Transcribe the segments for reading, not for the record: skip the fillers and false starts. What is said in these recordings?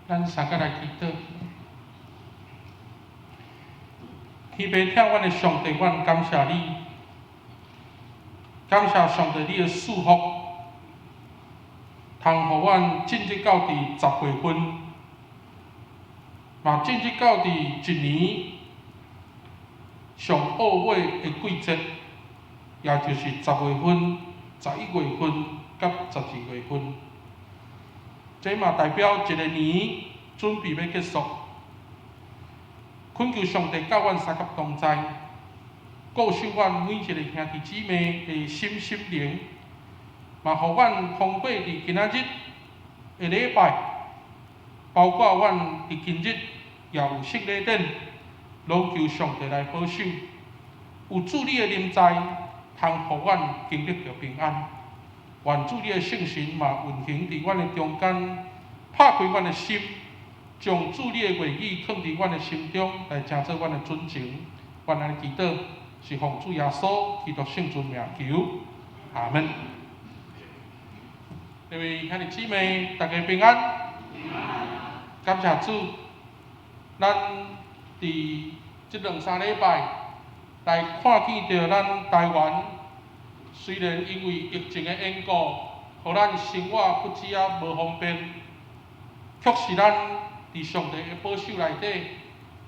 咱三個來祈禱。天父疼阮的上帝，阮感謝你，感謝上帝你的賜福，通予阮進入到佇10月份，嘛進入到佇一年上後尾的季節，也就是10月份、11月份佮12月份。這嘛代表一个年準備欲結束。懇求上帝佮阮相佮同在，顧守阮每一个兄弟姊妹的心心靈，嘛予阮通過佇今仔日的禮拜，包括阮佇今日也有聖禮典，攏求上帝來保守。有主你的臨在，通予阮經歷著平安。願主你的聖神嘛運行佇阮的中間，拍開阮的心，將主你的話語囥佇阮的心中，來成做阮的準繩。阮按呢祈禱，是奉主耶穌基督聖尊名求，阿門。各位兄弟姊妹，大家平安。感謝主，咱佇這兩三禮拜來看見著咱台灣，雖然因為疫情的緣故，予咱生活不止仔無方便，卻是咱佇上帝的保守內底，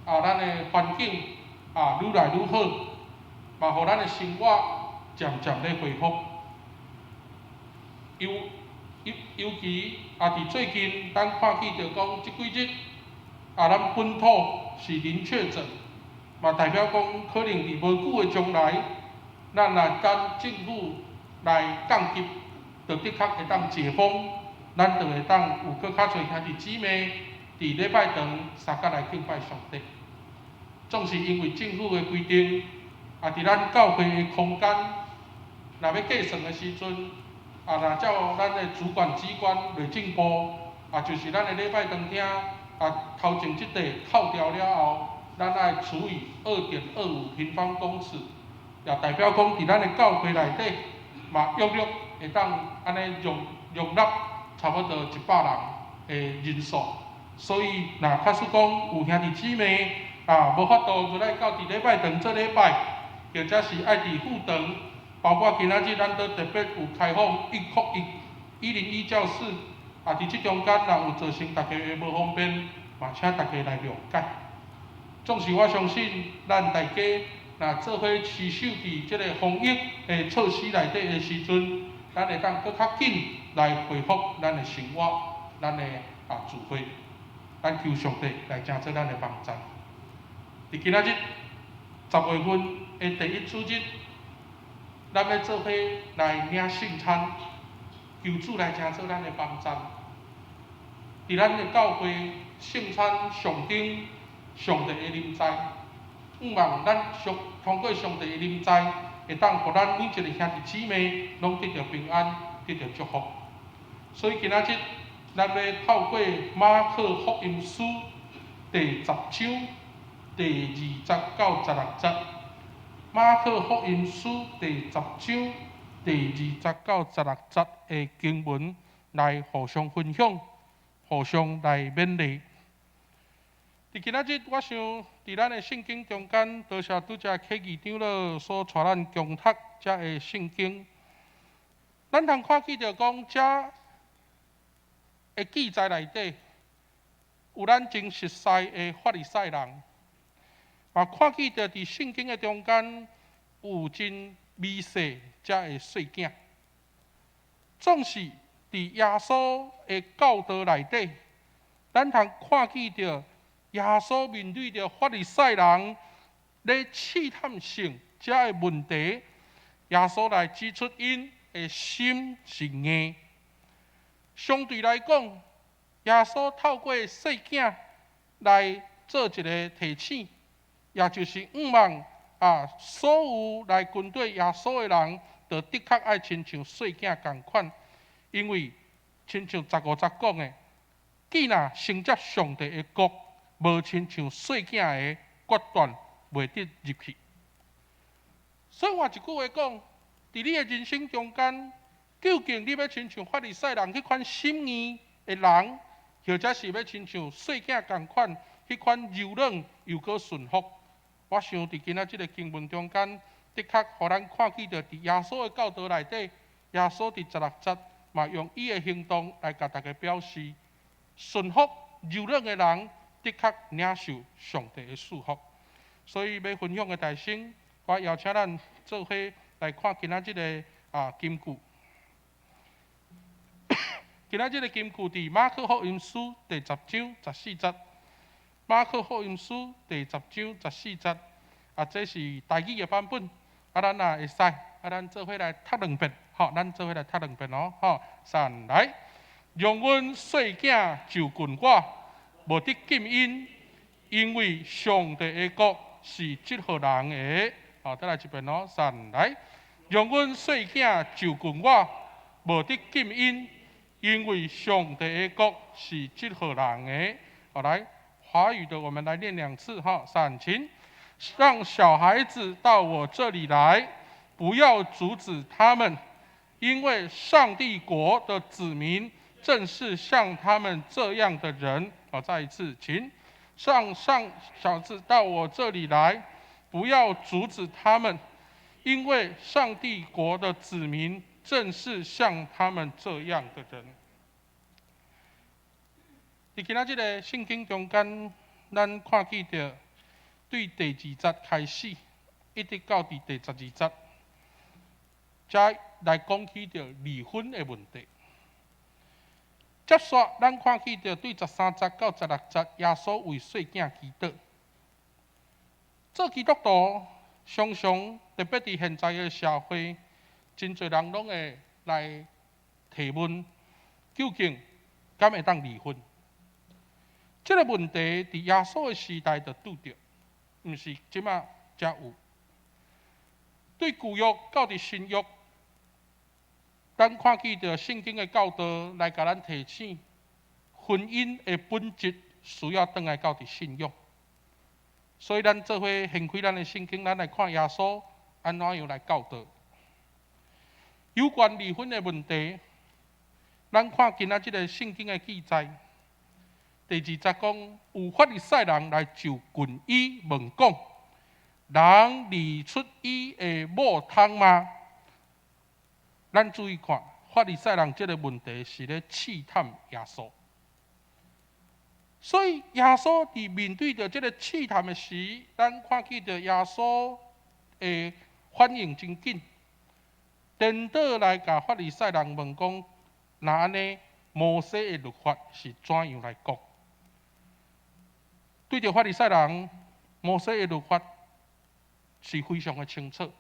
啊，咱的環境啊愈來愈好，嘛予咱的生活漸漸咧恢復。尤其也佇最近，咱看見著講，這幾日啊，咱本土是零確診，嘛代表講可能佇無久的將來，咱若等政府來降級，就的確會當解封，咱就會當有閣較濟兄弟姊妹佇禮拜堂相佮來敬拜上帝。總是因為政府的規定，啊，佇咱教會的空間，若欲計算的時陣，啊，若照咱的主管機關內政部，啊，就是咱的禮拜堂廳，啊，頭前這塊扣掉了後，咱愛除以2.25平方公尺，也代表講佇咱的教會內底，嘛約略會當按呢容納差不多100人的人數。所以，若假使講有兄弟姊妹啊，無法度閣來到佇禮拜堂做禮拜，或者是愛佇副堂，包括今仔日咱都特別有開放101 101教室，啊，佇這中間若有造成大家的無方便，嘛請大家來諒解。總是我相信，咱大家若做伙持守佇這个防疫的措施內底的時陣，咱會當閣較緊來恢復咱的生活，咱的啊聚會。咱求上帝來成做咱的幫贊。佇今仔日10月份的第一主日，咱欲做伙來領聖餐，求主來成做咱的幫贊。佇咱的教會聖餐象徵上帝的臨在，向望咱上通過上帝的臨在，會當予咱每一個兄弟姊妹攏得著平安，得著祝福。所以今仔日，咱欲透過馬可福音書第十章第20到16節。馬可福音書第十章第20到16節的經文來互相分享，互相來勉勵。佇今仔日，我想佇咱的聖經中間，多謝拄才啟義長老所帶咱共讀這个聖經，咱通看見著講，這的記載內底有咱真熟似的法利賽人，嘛看見著佇聖經的中間有真微細這个細囝，總是佇耶穌的教導內底，咱通看見著耶穌面對著法利賽人咧試探性這个問題，耶穌來指出𪜶的心是硬。相對來講，耶穌透過細囝來做一个提醒，也就是向望啊，所有來跟綴耶穌的人，就的確愛親像細囝仝款，因為親像15節講的，既若承接上帝的國，無親像細囝的，決斷袂得入去。所以換一句話講，佇你的人生中間，究竟你欲親像法利賽人彼款心硬的人，或者是欲親像細囝仝款，彼款柔軟又閣順服。我想佇今仔這个經文中間，的確予咱看見著佇耶穌的教導內底，耶穌佇16節嘛用伊的行動來共大家表示，順服柔軟的人，的確領受上帝的祝福。所以欲分享的大聲，我邀請咱做伙來看今仔這个金句。今仔這个金句佇馬可福音書第十章十四節。馬可福音書第十章十四節，這是台語的版本。咱若會使，咱做伙來讀兩遍，吼，咱做伙來讀兩遍哦，吼，三來，容阮細囝就近我，無得禁𪜶，因為上帝的國是這號人的。好，再來一遍哦，三來，容阮細囝就近我，無得禁𪜶，因為上帝的國是這號人的。好，來，華語的我們來念兩次哈，三請，讓小孩子到我這裡來，不要阻止他們，因為上帝國的子民正是像他們這樣的人。好，再一次，請，讓上小子到我這裡來，不要阻止他們，因為上帝國的子民正是像他們這樣的人。佇今仔這个聖經中間，咱看見著對第二節開始，一直到佇第12節，才來講起著離婚的問題。接續咱看見著對13節到16節，耶穌為細囝祈禱。做基督徒，常常特別佇現在的社會，真濟人攏會來提問：究竟敢會當離婚？這个問題佇耶穌的時代就拄著，毋是這馬才有。對舊約到佇新約，咱看見著聖經的教導來共咱提醒，婚姻的本質需要轉來到佇信仰。所以咱做伙掀開咱的聖經，咱來看耶穌按怎樣來教導。有關離婚的問題，咱看今仔這个聖經的記載，第二節講有法利賽人來就近伊問講：人離出伊的某通嗎？咱注意看，法利賽人這个問題是咧試探耶穌。所以耶穌佇面對著這个試探的時，咱看見著耶穌的反應真緊，顛倒來共法利賽人問講：若按呢，摩西的律法是怎樣來講？對著法利賽人，摩西的律法是非常的清楚。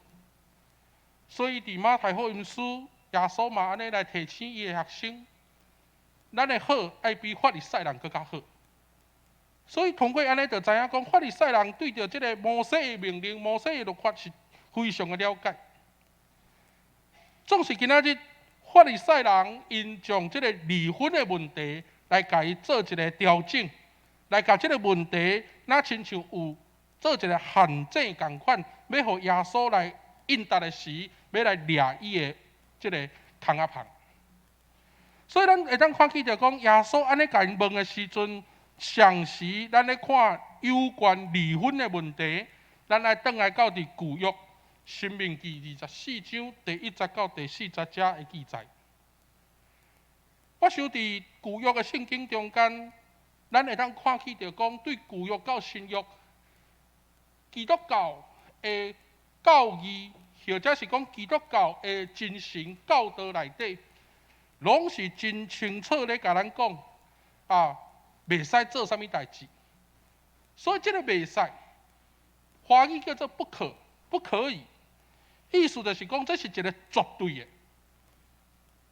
所以佇馬太福音書，耶穌嘛按呢來提醒伊的學生：咱的好愛比法利賽人閣較好。所以通過按呢就知影講，法利賽人對著這个摩西的命令、摩西的律法是非常的了解。總是今仔日法利賽人𪜶將這个離婚的問題來共伊做一个調整，來共這个問題，若親像有做一个陷阱仝款，欲予耶穌來應答的時，欲來掠伊的這个空仔縫。所以咱會當看見著講，耶穌按呢共𪜶問的時陣，常時咱咧看有關離婚的問題，咱愛轉來到佇舊約申命記24章第1節到第4節遮的記載。我想佇舊約的聖經中間，咱會當看見著講，對舊約到新約，基督教的教義，或者是講基督教的精神教導內底，攏是真清楚咧，共咱講袂使做啥物代誌。所以這个袂使，華語叫做不可，不可以，意思就是講這是一个絕對的。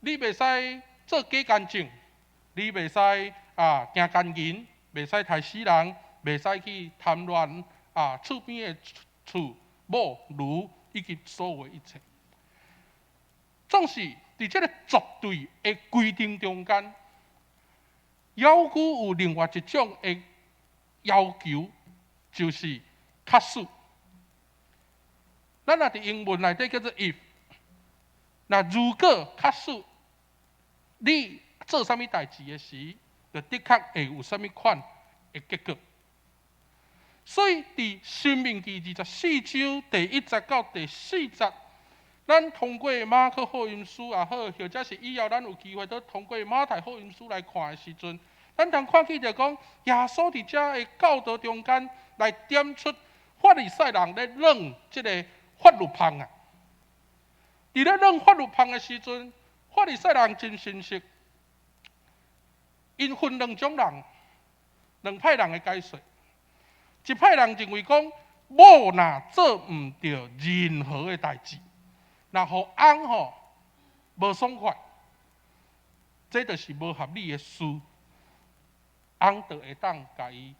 你袂使做假見證，你袂使行姦淫，袂使刣死人，袂使去貪戀厝邊的厝某奴以及所有的一切。總是佇這个絕對的規定中間，猶閣有另外一種的要求，就是假使。咱若佇英文內底叫做 if，那如果假使你做啥物代誌的時，就的確會有啥物款的結果。所以，佇申命記24章第1節到第4節，咱通過馬可福音書也好，或者是以後咱有機會閣通過馬太福音書來看的時陣，咱通看見著講，耶穌佇遮的教導中間來點出法利賽人咧論這个法律芳啊。佇咧論法律芳的時陣，法利賽人真誠實，𪜶分兩種人，兩派人的解說。一派人認為講，某若做毋著任何的代誌，若予翁吼無爽快，這就是無合理的事，翁就會當共伊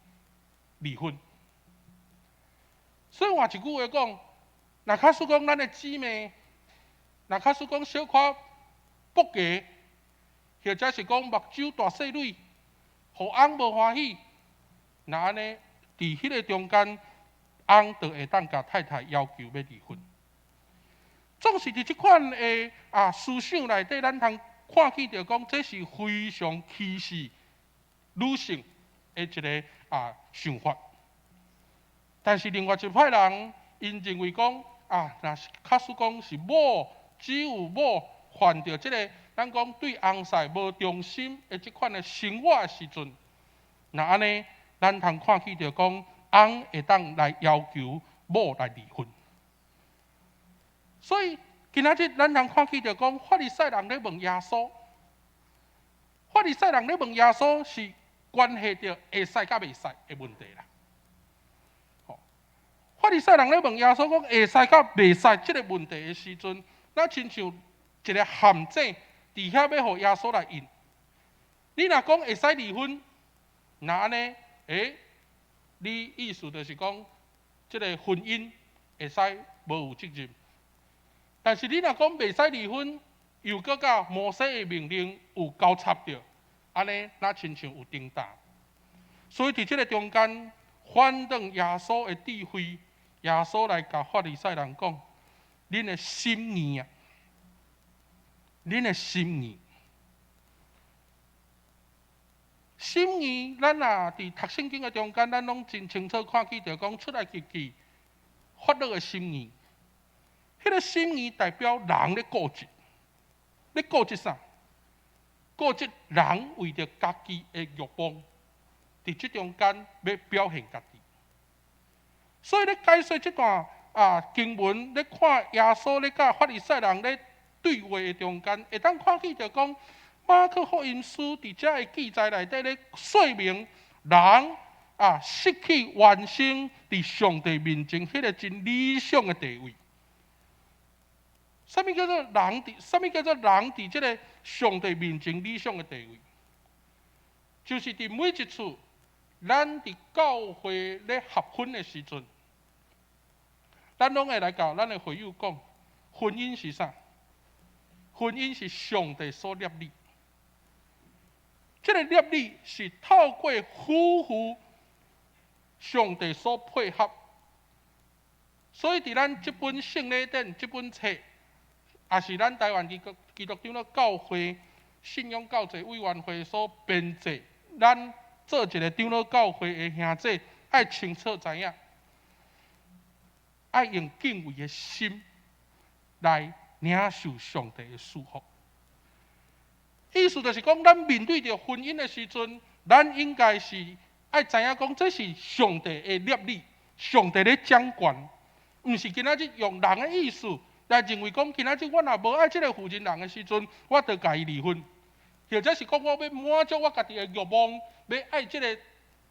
離婚。所以換一句話講，若假使講咱的姊妹，若假使講小可博牙，或者是講目睭大細蕊，予翁無歡喜，若按呢，佇彼个中間，翁就會當共太太要求欲離婚。總是佇這款的思想內底，咱通看見著講，這是非常歧視女性的一个想法。但是另外一派人，𪜶認為講啊，若是假使講是某，只有某犯著這个，咱講對翁婿無忠心的這款的生活的時陣，若按呢，咱通看見著講，翁會當來要求某來離婚。所以今仔日咱通看見著講，法利賽人咧問耶穌，法利賽人咧問耶穌是關係著會使佮袂使的問題啦。法利賽人咧問耶穌講會使佮袂使這个問題的時陣，咱親像一个陷阱，佇遐欲予耶穌來應。你若講會使離婚，若按呢？你意思就是講，這个婚姻會使無有責任。但是你若講袂使離婚，又閣佮摩西的命令有交叉著，按呢，若親像有頂擔。所以佇這个中間，反轉耶穌的智慧，耶穌來共法利賽人講：恁的心硬啊，恁的心硬。心硬，咱若佇讀聖經的中間，咱攏真清楚看見，著講出埃及記法老的心硬，彼个心硬代表人咧固執，咧固執啥？固執人為著家己的欲望，佇這中間欲表現家己。所以咧解說這段經文，咧看耶穌咧佮法利賽人咧對話的中間，會當看見著講，馬可福音書佇遮的記載內底咧說明人失去原先佇上帝面前彼个真理想的地位。啥物叫做人佇？啥物叫做人佇這个上帝面前理想的地位？就是佇每一次咱佇教會咧合婚的時陣，咱攏會來共咱的會友講，婚姻是啥？婚姻是上帝所立的。這个立禮是透過夫婦上帝所配合，所以佇咱這本聖禮典、這本冊，也是咱台灣基督基督長老教會信仰教濟委員會所編製，咱做一个長老教會的兄弟，愛清楚知影，愛用敬畏的心來領受上帝的祝福。意思就是講，咱面對著婚姻的時陣，咱應該是愛知影講，這是上帝的立禮，上帝咧掌權，毋是今仔日用人的意思來認為講，今仔日我若無愛這个負責人的時陣，我就共伊離婚，或者是講我欲滿足我家己的欲望，欲愛這个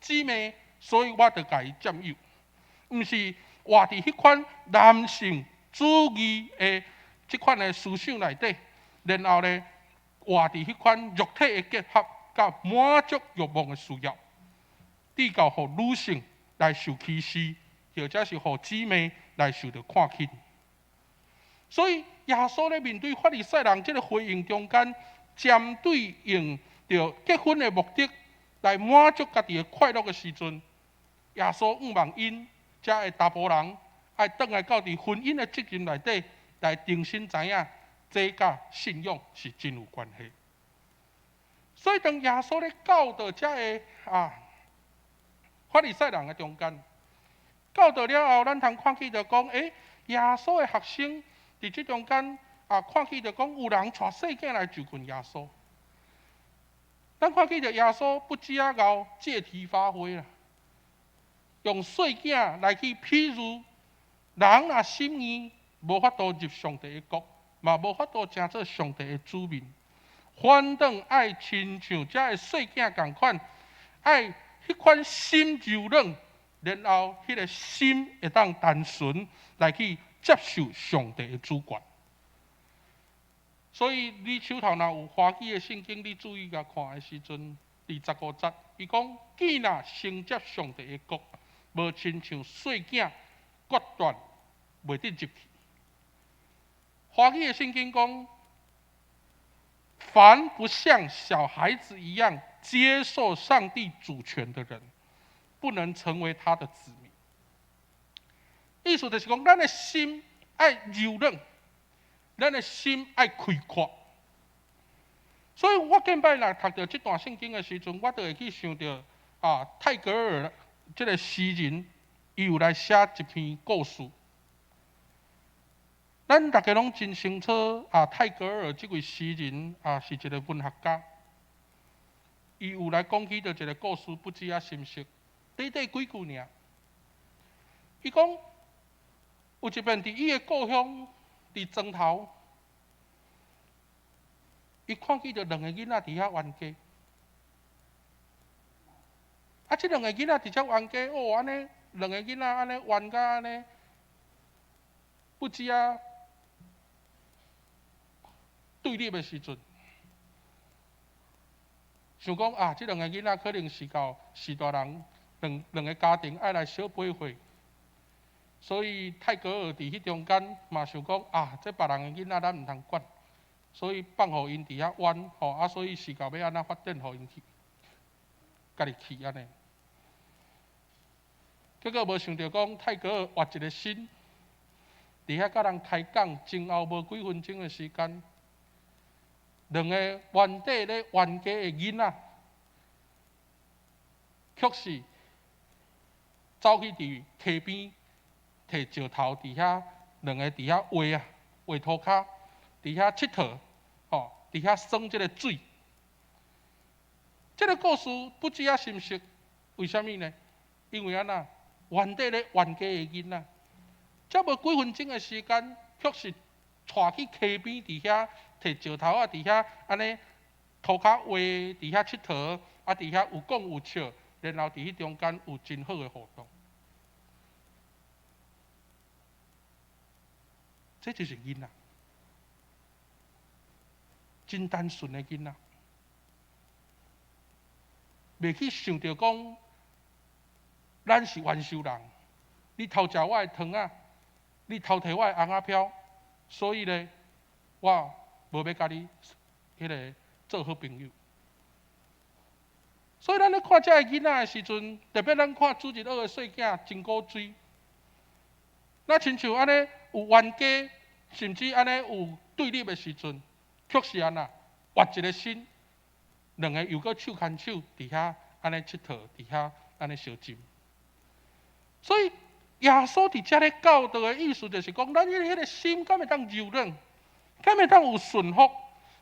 姊妹，所以我就共伊佔有，毋是活佇彼款男性主義的這款的思想內底，然後咧，活佇彼款肉體的結合，佮滿足欲望的需要，至到予女性來受歧視，或者是予姊妹來受著看輕。所以耶穌咧面對法利賽人這个回應中間，針對用著結婚的目的來滿足家己的快樂的時陣，耶穌向望𪜶遮的查埔人，愛轉來到佇婚姻的責任內底來重新知影。這佮信仰是真有關係，所以當耶穌咧教導遮个法利賽人的中間，教導了後，咱通看見著講，耶穌的學生佇這中間看見著講有人帶細囝來就近耶穌。咱看見著耶穌不止仔𠢕借題發揮啦，用細囝來去譬喻人若心硬，無法度入上帝的國，嘛無法度成做上帝的子民。反轉愛親像遮个細囝仝款，愛彼款心柔軟，然後彼个心會當單純來去接受上帝的主權。所以你手頭若有華語的聖經，你注意共看的時陣，佇15節，伊講：既若承接上帝的國，無親像細囝決斷袂得入去。華語的聖經講：凡不像小孩子一樣接受上帝主權的人，不能成為他的子民。意思就是講，咱的心愛柔軟，咱的心愛開闊。所以我近擺若讀著這段聖經的時陣，我就會去想著泰戈爾這个詩人，伊有來寫一篇故事。咱逐家攏真清楚泰戈爾這位詩人是一个文學家。伊有來講起著一个故事，不止仔深刻，短短幾句爾。伊講有一遍佇伊的故鄉，佇莊頭，伊看見著兩个囡仔佇遐冤家。這兩个囡仔佇遮冤家，哦，按呢兩个囡仔按呢冤甲按呢，不止仔對立的時陣，想講這兩个囡仔可能是到序大人兩兩个家庭愛來相陪會，所以泰戈爾佇彼中間嘛想講這別人的囡仔咱毋通管，所以放予𪜶佇遐冤吼，所以事到欲按怎發展，予𪜶去，家己去按呢。結果無想著講泰戈爾活一个心，佇遐佮人開講，前後無幾分鐘的時間，兩个原底咧冤家的囡仔，卻是走去佇溪邊，提石頭佇遐，兩个佇遐畫畫塗跤，佇遐𨑨迌，吼，佇遐耍這个水。這个故事不止仔深刻，為啥物呢？因為按怎，原底咧冤家的囡仔，才無幾分鐘的時間，卻是帶去溪邊佇遐提石頭仔，佇遐按呢塗跤畫，佇遐𨑨迌，佇遐有講有笑，然後佇彼中間有真好的互動。這就是囡仔，真單純的囡仔，袂去想著講，咱是冤仇人，你偷食我的糖仔，你偷提我的尪仔票，所以咧，我無欲共你彼个做好朋友。所以咱咧看這个囡仔的時陣，特別咱看主日學的細囝真古錐，那親像按呢有冤家，甚至按呢有對立的時陣，卻是按怎活一个心，兩个又閣手牽手佇遐按呢𨑨迌，佇遐按呢相斟。所以耶穌佇遮咧教導的意思，就是講，咱彼个心敢會當柔軟，敢會當有順服，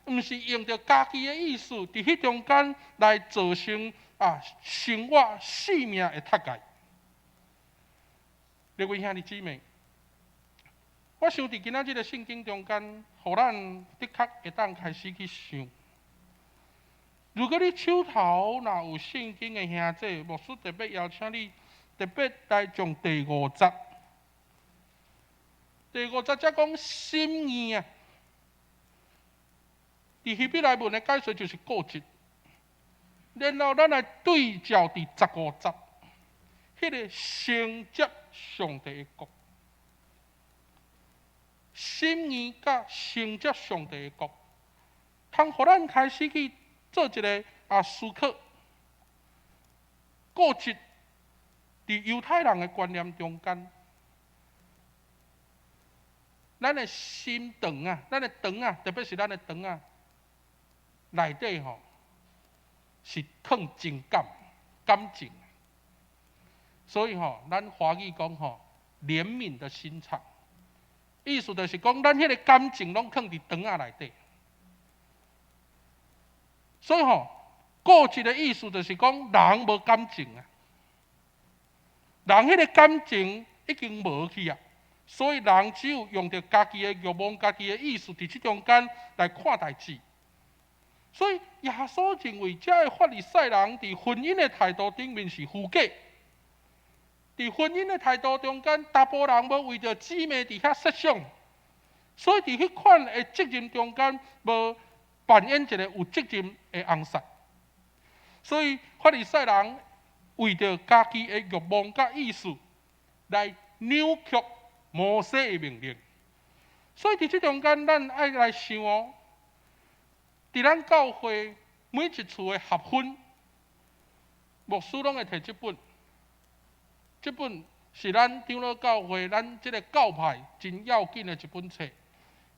毋是用著家己的意思，佇彼中間來造成生活性命的踢界。各位兄弟姊妹，我想佇今仔這个聖經中間，予咱的確會當開始去想。如果你手頭若有聖經的兄弟，牧師特別邀請你，特別來將第五節，第五節才講心硬啊。佇希伯來文的解說就是固執。然後咱來對照佇15節，彼个承接上帝的國，心硬佮承接上帝的國，通予咱開始去做一个思考。固執佇猶太人的觀念中間，咱的心腸啊，咱的腸啊，特別是咱的腸啊，內底吼，是囥情感、感情。所以吼，咱華語講吼，憐憫的心腸，意思就是講，咱彼个感情攏囥佇腸仔內底。所以吼，固執的意思就是講，人無感情啊，人彼个感情已經無去啊。所以人只有用著家己的欲望、家己的意思，佇這中間來看代誌。所以耶穌認為，這个法利賽人佇婚姻的態度頂面是虛假。佇婚姻的態度中間，查埔人無為著姊妹佇遐設想，所以佇彼款的責任中間，無扮演一个有責任的翁婿。所以法利賽人為著家己的欲望佮意思來扭曲摩西的命令。所以佇這中間，咱愛來想哦，佇咱教會每一次的合婚，牧師攏會提這本，這本是咱長老教會咱這个教派真要緊的一本冊，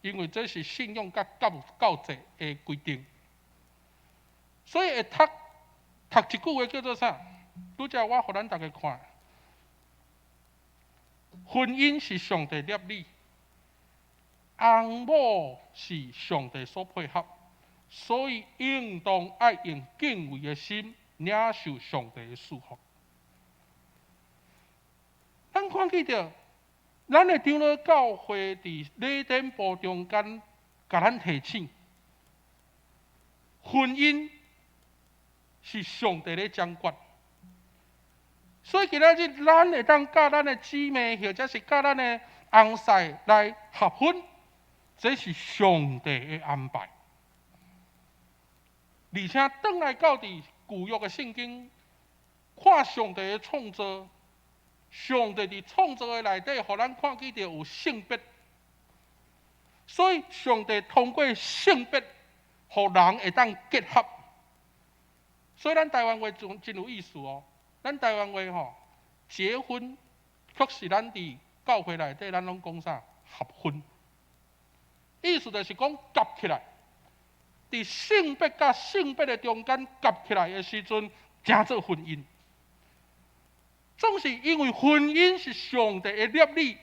因為這是信仰佮教制的規定。所以會讀讀一句話叫做啥？拄才我予咱逐家看，婚姻是上帝立理，翁某是上帝所配合，所以應當愛用敬畏的心領受上帝的賜福。咱看見著，咱的長老教會佇禮典簿中間，共咱提醒，婚姻是上帝咧掌管。所以今仔日咱會當佮咱的姊妹，或者是佮咱的翁婿來合婚，這是上帝的安排。而且轉來到佇舊約的聖經，看上帝的創造，上帝佇創造的內底，予咱看見著有性別，所以上帝通過性別，予人會當結合。所以咱台灣話真真有意思哦。咱台灣話吼，結婚確實咱佇教會內底，咱攏講啥？合婚，意思就是講合起來，佇性別佮性別的中間合起來的時陣，成做婚姻。總是因為婚姻是上帝的立理，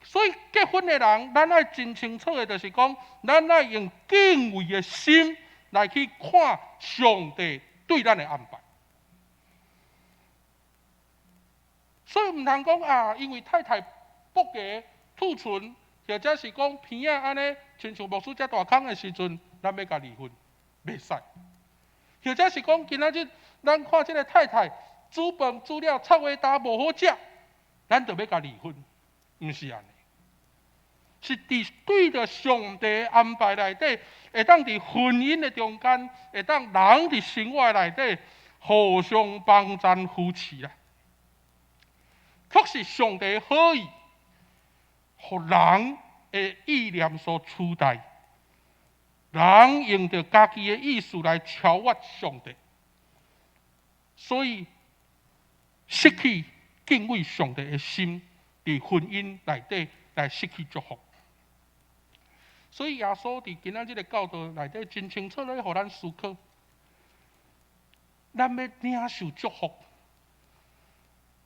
所以結婚的人，咱愛真清楚的，就是講，咱愛用敬畏的心來去看上帝對咱的安排。所以毋通講啊，因為太太剝牙吐唇，或者是講鼻仔按呢，親像牧師遮大空的時陣，咱欲共離婚，袂使。或者是講今仔日咱看這个太太煮飯煮了臭味焦無好食，咱就欲共離婚，毋是按呢。是佇對著上帝的安排內底，會當佇婚姻的中間，會當人佇生活內底互相幫贊扶持啦。確實上帝好意，予人的意念所取代，人用著家己的意思來超越上帝，所以失去敬畏上帝的心，佇婚姻內底來失去祝福。所以耶穌佇今仔日的教導內底真清楚咧，予咱思考，咱欲領受祝福。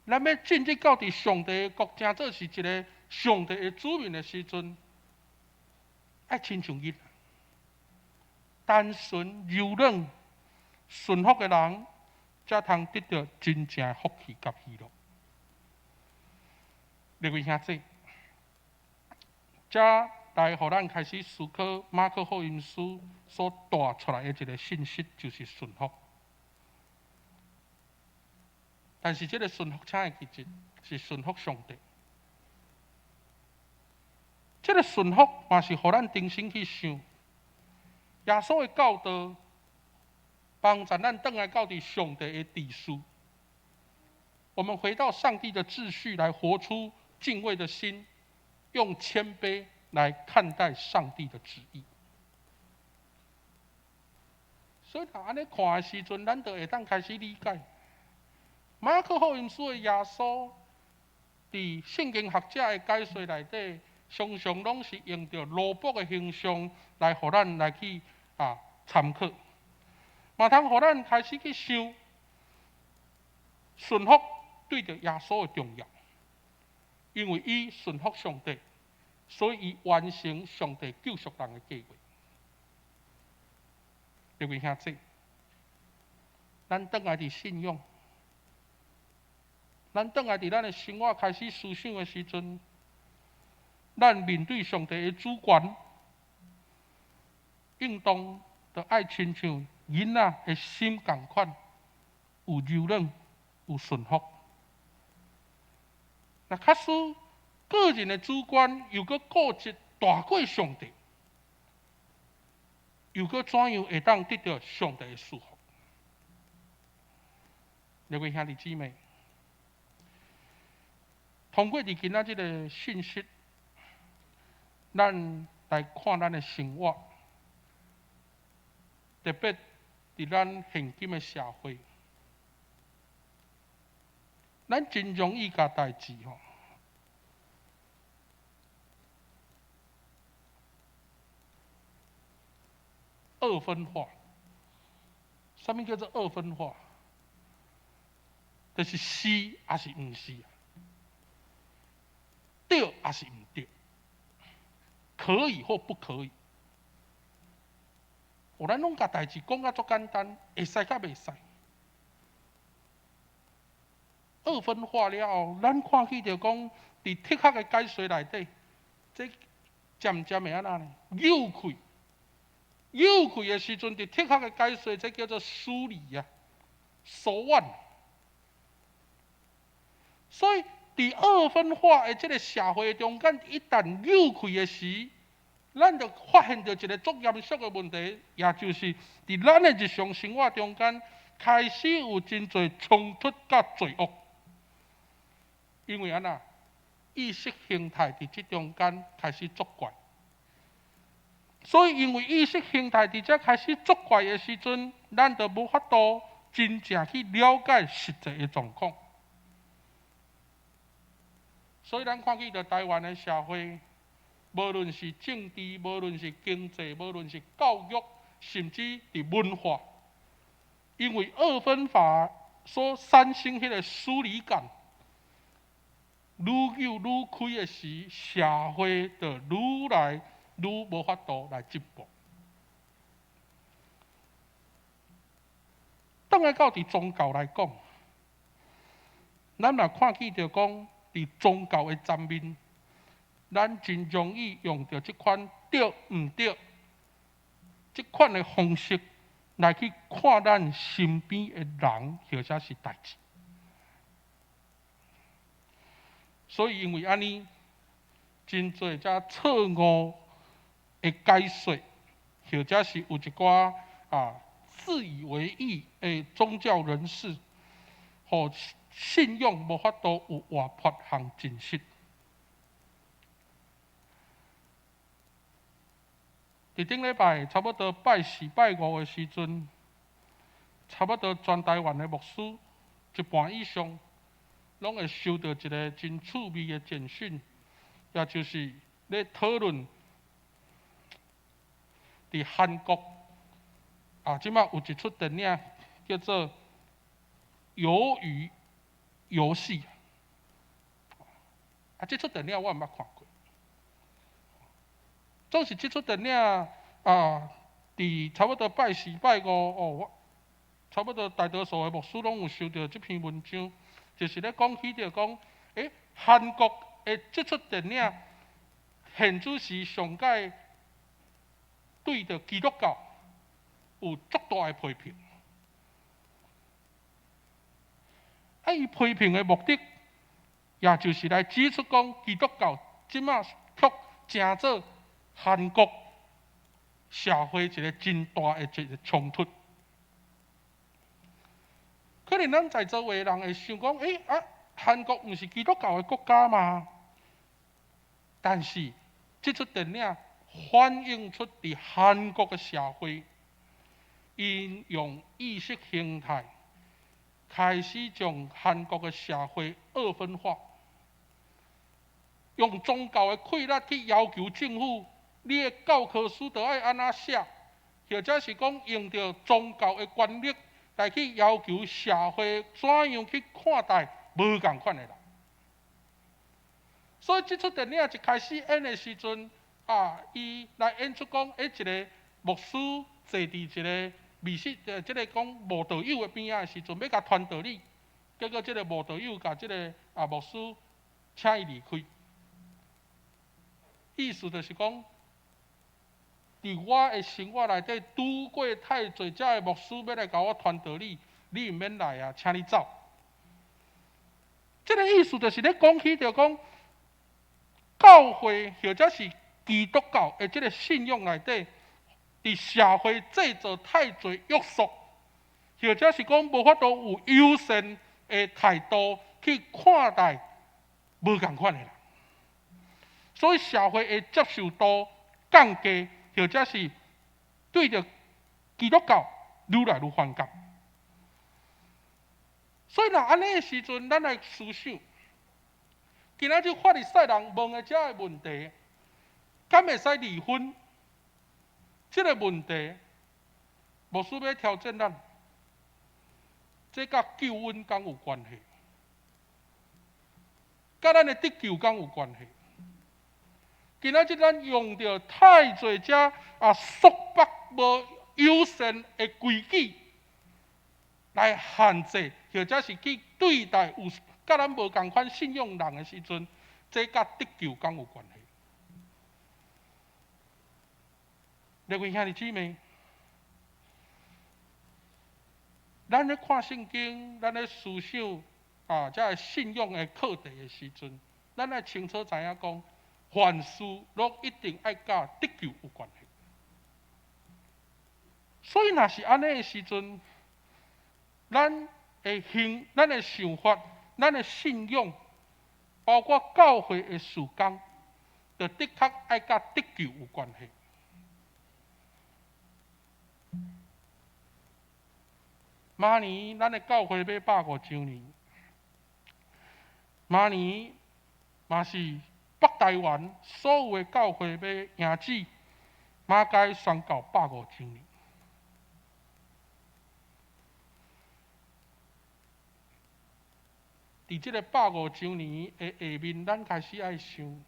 咱欲進入到佇上帝的國，成做是一个上帝的子民的時陣，愛親像囡仔，單純柔軟、順服的人，才通得著真正的福氣佮喜樂。各位兄弟，這來予咱開始思考馬可福音書所帶出來的一个信息，就是順服。但是這个順服，請會記得是順服上帝。這个順服嘛是予咱重新去想耶穌的教導，幫助咱轉來到佇上帝的秩序。我們回到上帝的秩序來活出敬畏的心，用謙卑來看待上帝的旨意。所以，若按呢看的時陣，咱就會當開始理解。馬可福音書的耶穌，佇聖經學者的解說內底，常常攏是用著奴僕的形象來予咱來去啊參考。嘛通予咱開始去想順服對著耶穌的重要，因為伊順服上帝，所以伊完成上帝救贖人的計劃。各位兄弟，咱轉來佇信仰，咱轉來佇咱的生活開始思想的時陣，咱面對上帝的主權，應當著愛親像囡仔的心仝款，有柔軟，有順服。若假使個人的主觀又閣固執大過上帝，又閣怎樣會當得著上帝的祝福？各位兄弟姊妹，通過佇今仔這个信息，咱來看咱的生活，特別佇咱現今的社會，咱真容易共代誌吼二分化。啥物叫做二分化？就是是抑是毋是，對抑是毋對，可以或不可以。哦，咱攏共代誌講甲足簡單，會使佮袂使。二分化了後，咱看見著講，佇哲學的解說內底，這漸漸會按怎呢？扭開，扭開的時陣，佇哲學的解說，這叫做疏離啊，疏遠。所以，佇二分化的這个社會中間，一旦扭開的時，咱就發現著一个足嚴肅的問題，也就是佇咱的日常生活中間，開始有真濟衝突佮罪惡。因為按怎？意識形態佇這中間開始作怪，所以因為意識形態佇這開始作怪的時陣，咱就無法度真正去了解實際的狀況。所以咱看見著台灣的社會，無論是政治，無論是經濟，無論是教育，甚至佇文化，因為二分法所產生彼个疏離感，愈扭愈開的時，社會就愈來愈無法度來進步。轉來到佇宗教來講，咱若看見著講，佇宗教的層面，咱真容易用著這款對毋對，這款的方式來去看咱身邊的人，或者是代誌。所以因為按呢，真濟遮錯誤的解說，或者是有一寡自以為義的宗教人士，予信仰無法度有活潑和真實。佇頂禮拜差不多拜四、拜五的時陣，差不多全台灣的牧師一半以上，攏會收著一个真趣味的簡訊，也就是咧討論佇韓國啊，這擺有一齣電影叫做《魷魚遊戲》啊，這齣電影我毋捌看過。總是這齣電影啊，佇差不多拜四、拜五哦，我差不多大多數的牧師攏有收著這篇文章，就是咧講起著講，韓國的這齣電影，現此時上蓋對著基督教有足大的批評。啊，伊批評的目的，也就是來指出講，基督教這馬卻成做韓國社會一个真大的一个衝突。可能咱在座的人會想講，韓國毋是基督教的國家嗎？但是這齣電影反映出佇韓國的社會，𪜶用意識形態開始將韓國的社會二分化，用宗教的氣力去要求政府，你的教科書著愛按怎寫，或者是講用著宗教的權力來去要求社會怎樣去看待無仝款的人。所以這齣電影一開始演的時陣，啊，伊來演出講，欸，一个牧師坐佇一个密室，這个講無道友的邊仔的時陣，欲共傳道理，結果這个無道友共這个牧師請伊離開。意思就是講，佇我的生活內底，拄過太濟遮的牧師欲來共我傳道理，你毋免來啊，請你走。這个意思就是咧講起著講，教會或者是基督教的這个信仰內底，佇社會製造太濟約束，或者是講無法度有友善的態度去看待無仝款的人，所以社會的接受度降低，或者是對著基督教愈來愈反感。所以若按呢的時陣，咱來思想，今仔日法利賽人問的這个問題，敢會使離婚？這个問題，牧師欲挑戰咱，這佮救恩敢有關係？佮咱的得救敢有關係？今仔日咱用著太濟遮束縛無友善的規矩來限制，或者是去對待有佮咱無仝款信仰人的時陣，這佮得救敢有關係？各位兄弟姊妹，咱咧看聖經，咱咧思想這个信仰的課題的時陣，咱愛清楚知影講，凡事攏一定愛佮得救有關係。所以，若是按呢的時陣，咱的行、咱的想法、咱的信仰，包括教會的事工，就的確愛佮得救有關係。明年咱的教會欲150週年，明年嘛是北台灣所有的教會欲迎接馬偕宣告150週年。佇這个150週年的下面，咱開始愛想，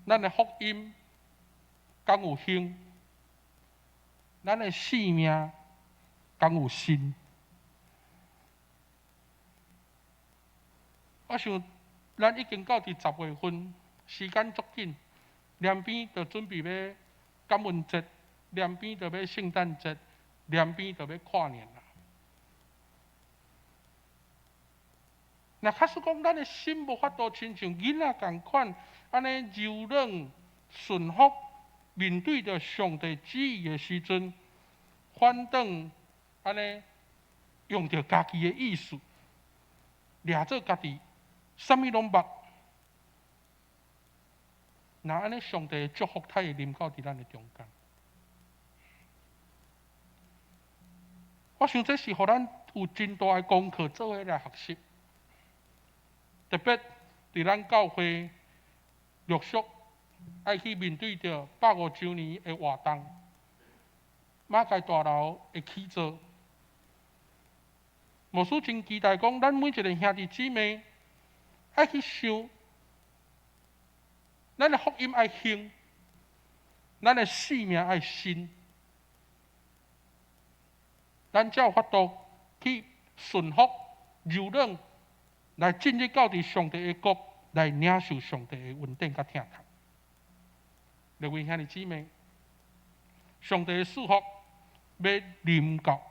咱的福音敢有興，咱的性命敢有新？我想，咱已經到佇10月份，時間足緊，兩邊就準備欲感恩節，兩邊就欲聖誕節，兩邊就欲跨年啦。若假使講咱的心無法度親像囡仔仝款，按呢柔軟順服，面對著上帝旨意的時陣，反轉按呢用著家己的意思，掠做家己，啥物攏捌。若按呢，上帝的祝福才會臨到佇咱的中間。我想這是予咱有真大的功課做伙來學習。特別佇咱教會陸續愛去面對著150週年的活動，馬偕大樓的起造，牧師真期待講，咱每一个兄弟姊妹愛去想，咱的福音愛興，咱的性命愛新，咱才有法度去順服、柔軟。來進入到佇上帝的國，來領受上帝的恩典佮疼痛。各位兄弟姊妹，上帝的祝福欲臨到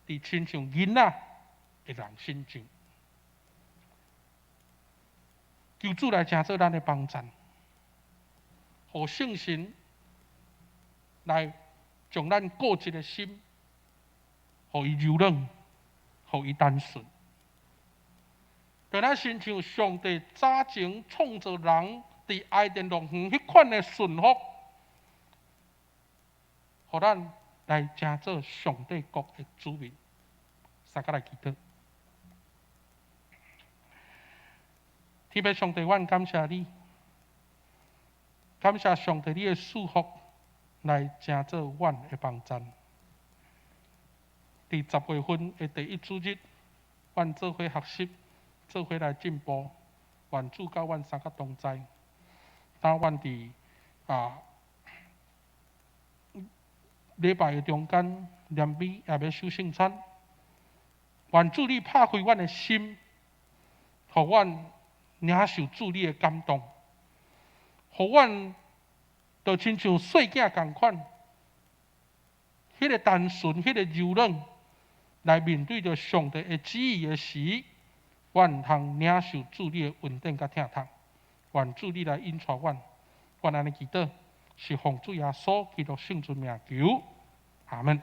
佇親像囡仔的人身上，求主來成做咱的幫贊，予聖神來將咱固執的心，予伊柔軟，予伊單純。就咱親像上帝早前創造人佇伊甸樂園彼款的順服，予咱來成做上帝國的子民。大家來祈禱。天父上帝，阮感謝你，感謝上帝你的祝福，來成做阮的幫贊。佇10月份的第一主日，阮做伙學習，做伙來進步。願主佮阮三個同在。當阮佇禮拜的中間，念美也欲守聖餐。願主你拍開阮的心，予阮領受主你的感動，予阮就親像細囝仝款，彼個單純、彼個柔軟，來面對著上帝的旨意的時，阮通領受主你的恩典佮疼痛。願主你來引帶阮，阮按呢祈禱，是奉主耶穌基督聖尊名求，阿門。